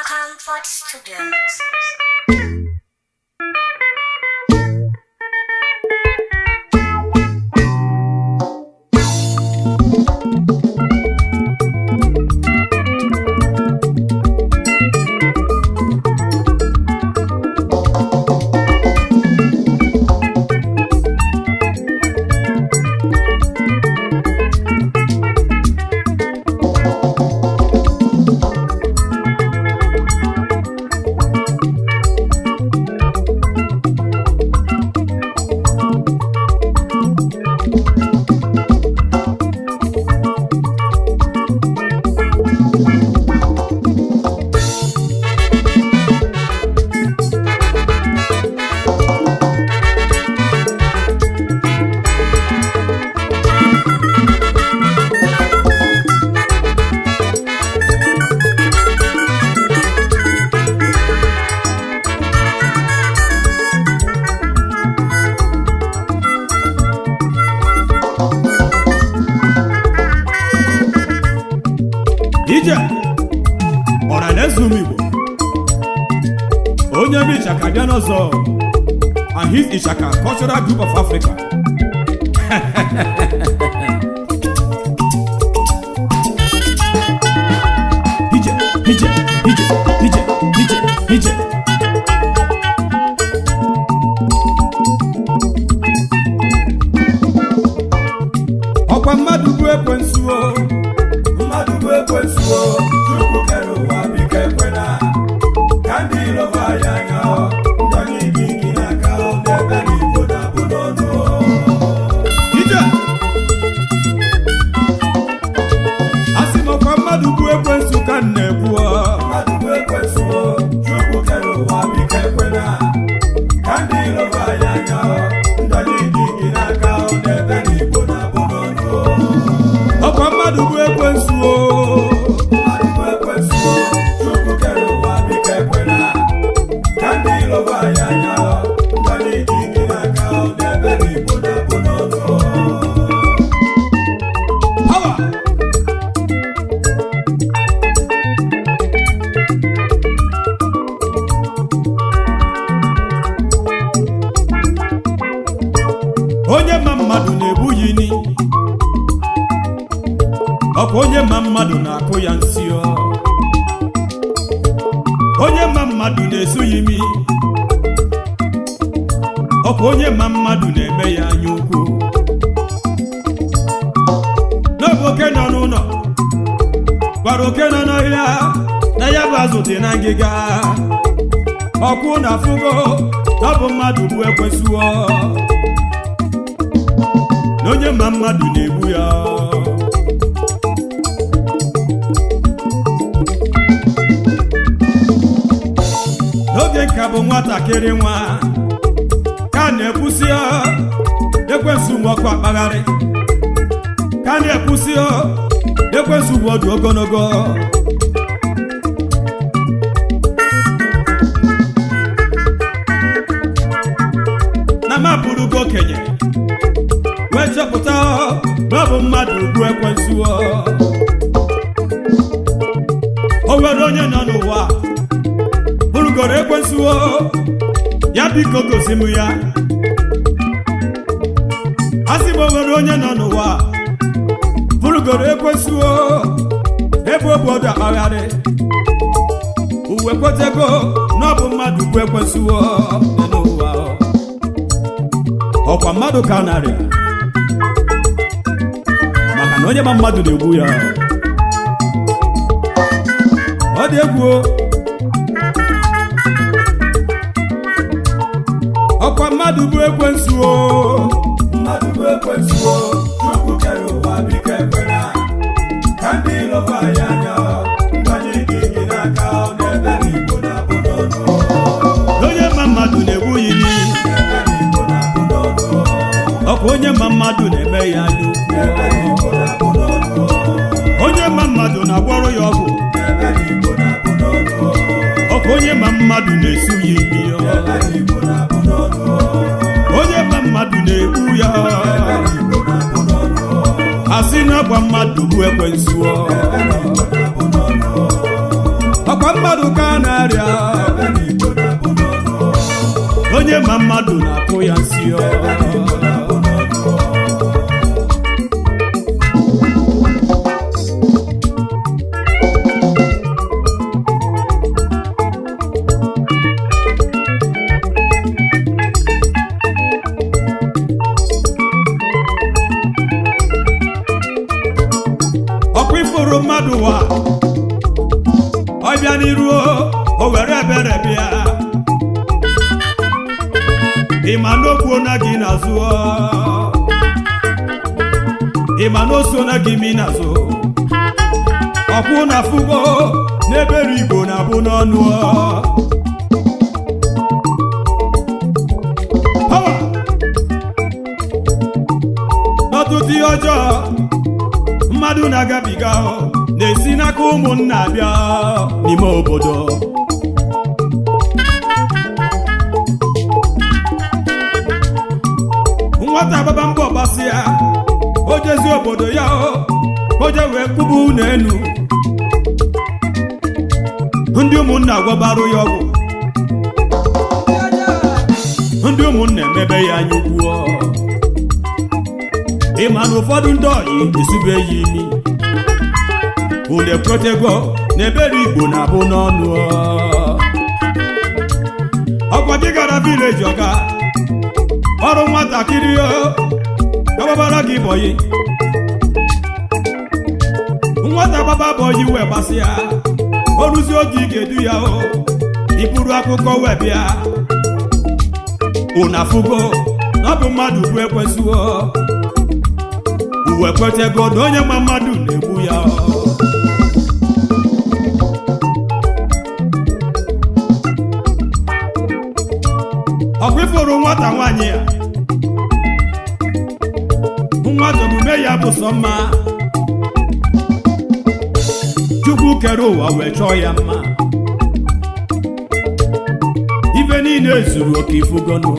Comfort Studios. Ije ọra na-eze ụmụ Igbo, onye bụ Ịchaka bịa n'ọzọ and his Ịchaka Cultural Group of Africa. Ije, ije, ije, ije, ije, ije. Ọkwa mmadụ bụ ekwensu o. Mmadụ bụ ekwensu o, Chukwu kere ụwa biko ekwena ka ndị iro va anyị anya ọ, ndọnye ike ike n'aka ọ, n'ebe n'Igbo na-abụ n'ọnụ ọ. Ije! Asị m ọkwa mmadụ bụ ekwensu ka m na-ekwu ọ. Mmadụ bụ ekwensu o, Chukwu kere ụwa biko ekwena ka ndị iro va anyị anya ọ, ndọnye ike ike n'aka ọ, n'ebe n'Igbo na-abụ n'ọnụ ọ. Ọkwa mmadụ bụ ekwensu o. Mmadụ bụ ekwensu o, Chukwu kere ụwa biko ekwena ka ndị iro va anyị anya ọ, ndọnye ike ike n'aka ọ, n'ebe n'Igbo na-abụ n'ọnụ ọ. Hawa! Onye ma mmadụ na-egbu ya ini, ọkwa onye ma mmadụ na-akụ ya nsị ọ. Onye ma mmadụ na-esu ya imi, ọkwa onye ma mmadụ na-eme ya anya ukwu. N'oge oke nọ n'ụlọ gwara oke nọ n'ọhịa na ya bụ azụ dị na ngịga, ọkwụ na afụgo na ọ bụ mmadụ bụ ekwensuo, na onye ma mmadụ na-egbu ya. N'oge nka bụ nwatakịrị nwa ka a na-ekwusi ekwensu nwe ọkụ akpagharị, ka a na-ekwusi ekwensu bụ ọdụ ogologo. Na mapụrụgo okenye wee chọpụta na ọ bụ mmadụ bụ ekwensu. O nwere onye nọ n'ụwa bụrụgoro ekwensu, ya biko gosi m ya. Asị m o nwere onye nọ n'ụwa bụrụgoro ekwensu, ebe obu ọdụ akpagharị uwe kwetego na ọ bụ mmadụ bụ ekwensu dị n'ụwa. Ọkwa mmadụ ka narị, maka na onye ma mmadụ na-egbu ya. Ọ dị egwu o. Ọkwa mmadụ bụ ekwensu o. Mmadụ bụ ekwensu o, Chukwu kere ụwa biko ekwena ka ndị iro va anyị anya ọ, ndọnye ike ike n'aka ọ, n'ebe n'Igbo na-abụ n'ọnụ ọ. Onye ma mmadụ na-egbu ya ini, N'ebe n'Igbo na-abụ n'ọnụ ọ. ọkwa onye ma mmadụ na-eme ya anya ukwu. N'ebe n'Igbo na-abụ n'ọnụ ọ. Onye ma mmadụ na-agwọrọ ya ọgwụ, N'ebe n'Igbo na-abụ n'ọnụ ọ. ọkwa onye ma mmadụ na-esu ya imi. N'ebe n'Igbo na-abụ n'ọnụ ọ. Onye ma mmadụ na-egbu ya. N'ebe n'Igbo na-abụ n'ọnụ ọ. Asị na ọkwa mmadụ bụ ekwensu. N'ebe n'Igbo na-abụ n'ọnụ ọ. Ọkwa mmadụ ka a na-arịa. Onye ma mmadụ na-akụ ya nsị ọ. Ọkwa ifuru mmadụ wa ọ bịa n'iru o were ebere bịa, ịma na okwu na gị n'azụ ọ. Ịma na oso na gị mi n'azụ. Ọkwụ na fugo n'ebere Igbo na-abụ n'ọnụ ọ. Power! N'ọtụtụ ihe ọjọọ mmadụ na-agabiga ọ, na-esi n'aka ụmụnna bịa n'ime obodo. Nwata gbaba mbọ gbasị ya, o jezi obodo ya, o je wee kwubu ụlọ enu. Ndị ụmụnna gwọbarụ ya ọgwụ, ndị ụmụnna emebe ya anya ukwu. Ịma na ụfọdụ ndị ọyị esube ya imi. Unu ekwetego na ebere Igbo na-abụ n'ọnụ ọ. Ọkwa gị gara village, ọga ọrụ nwatakịrị o agbabara gị boy. Nwata gbaba boy wee gbasịa, o ruzie oge ị ga-edu ya, o iburu akụkọ wee bịa. Unu afụgo na ọ bụ mmadụ bụ ekwensuo. Uwe kwetego na onye ma mmadụ na-egbu ya ọ. Ọkwa ifuru nwata nwaanyị a, nwata omume ya bụ sọ mma. Chukwu kere ụwa wee chọọ ya mma, ife niile zuru oke, ifugonu.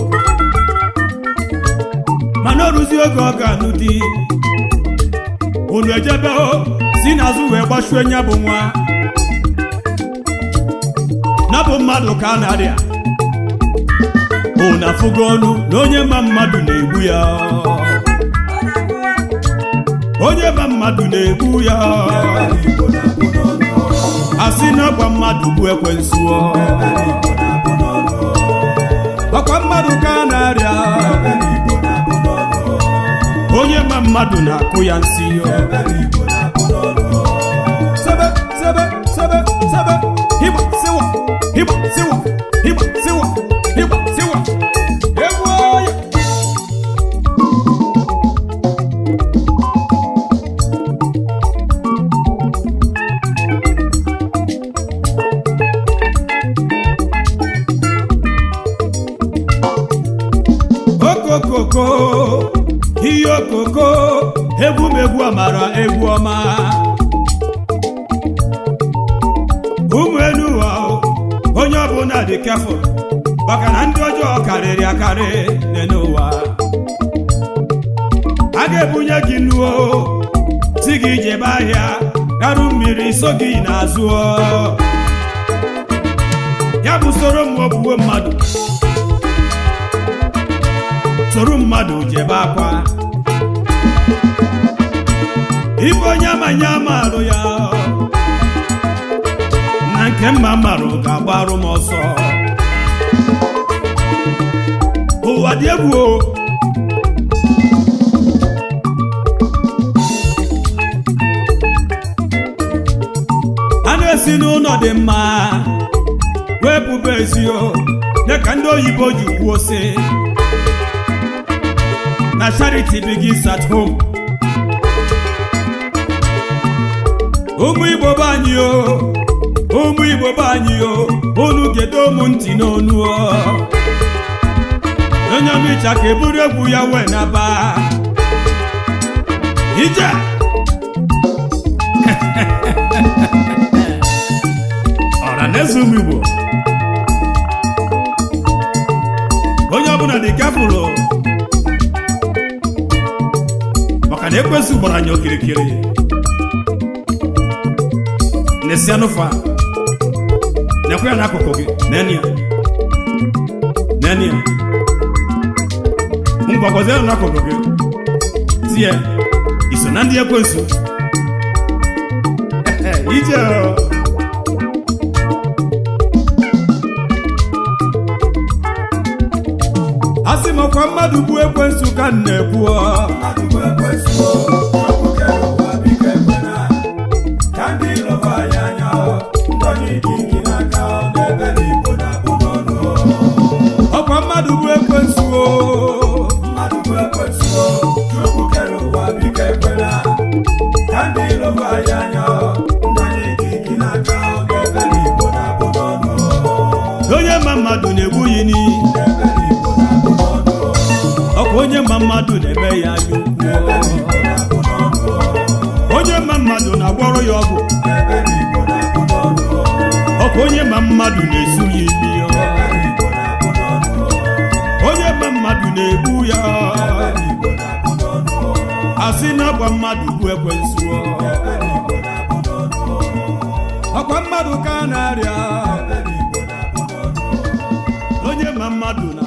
Mana o ruzi oge ọ ga-anụ di, unu ejebe o si n'azụ wee gbachue nya bụ nwa na bụ mmadụ ka a na-arịa. Unu afụgo ọnụ na onye ma mmadụ na-egbu ya, onye ma mmadụ na-egbu ya. Asị na ọkwa mmadụ bụ ekwensu. Ọkwa mmadụ ka a na-arịa. Onye ma mmadụ na-akụ ya nsị. Sebe sebe sebe sebe, higba siwa, higba siwa, higba siwa, higba siwa, egwu ya. Okokoko ihe okoko, egwu m, egwu amara, egwu ọma. Ụmụ elu ụwa, onye ọbụla dị careful, maka na ndị ọjọọ karịrị akarị n'ụwa. A ga-ebunye gị nnuo, si gị jebe ahịa, garụ mmiri so gị n'azụ. Ya bụ soro mmụọ gbuo mmadụ, soro mmadụ jebe akwa. Ife onye amanye amarụ ya na nke mma marụ ga-agbarụ m ọsọ. Ụwa dị egwu o. A na-esi n'ụlọ dị mma wepụba ezi o, dịka ndị oyibo ji kwuo sị na charity begins at home. Ụmụ Igbo be anyị o, ụmụ Igbo be anyị o, unu gedo ụmụ ntị n'onu o. Onye ọmịcha ka eburu egwu ya wee naba ije. Ọra na eze, ụmụ Igbo, onye ọbụla dị careful, maka na ekwesị gbara anyị okirikiri. N'esianụfa. Nekwa ya n'akụkụ gị. Nene ya, nene ya. Ngwakọzie ya n'akụkụ gị, tie iso na ndị ekwensu ije o. Asị m ọkwa mmadụ bụ ekwensu ka m na-ekwu ọ. Mmadụ bụ ekwensu o, Chukwu kere ụwa biko ekwena ka ndị lọba anyị anya ọ, ndị onye ike ike n'aka ọ, n'ebe n'Igbo na-abụ n'ọnụ ọ. Ọkwa mmadụ bụ ekwensu o. Mmadụ bụ ekwensu o, Chukwu kere ụwa biko ekwena ka ndị lọba anyị anya ọ, ndị onye ike ike n'aka ọ, n'ebe n'Igbo na-abụ n'ọnụ ọ. Onye ma mmadụ na-egbu ya n'iyi. N'ebe n'Igbo na-abụ n'ọnụ ọ. Ọkwa onye ma mmadụ na-eme ya anya ukwu. N'ebe n'Igbo na-abụ n'ọnụ ọ. Onye ma mmadụ na-agwọrọ ya ọgwụ. N'ebe n'Igbo na-abụ n'ọnụ ọ. Ọkwa onye ma mmadụ na-esu ya imi. N'ebe n'Igbo na-abụ n'ọnụ ọ. Onye ma mmadụ na-egbu ya. N'ebe n'Igbo na-abụ n'ọnụ ọ. Asị na ọkwa mmadụ bụ ekwensu. N'ebe n'Igbo na-abụ n'ọnụ ọ. Ọkwa mmadụ ka a na-arịa. N'ebe n'Igbo na-abụ n'ọnụ ọ. Onye ma mmadụ na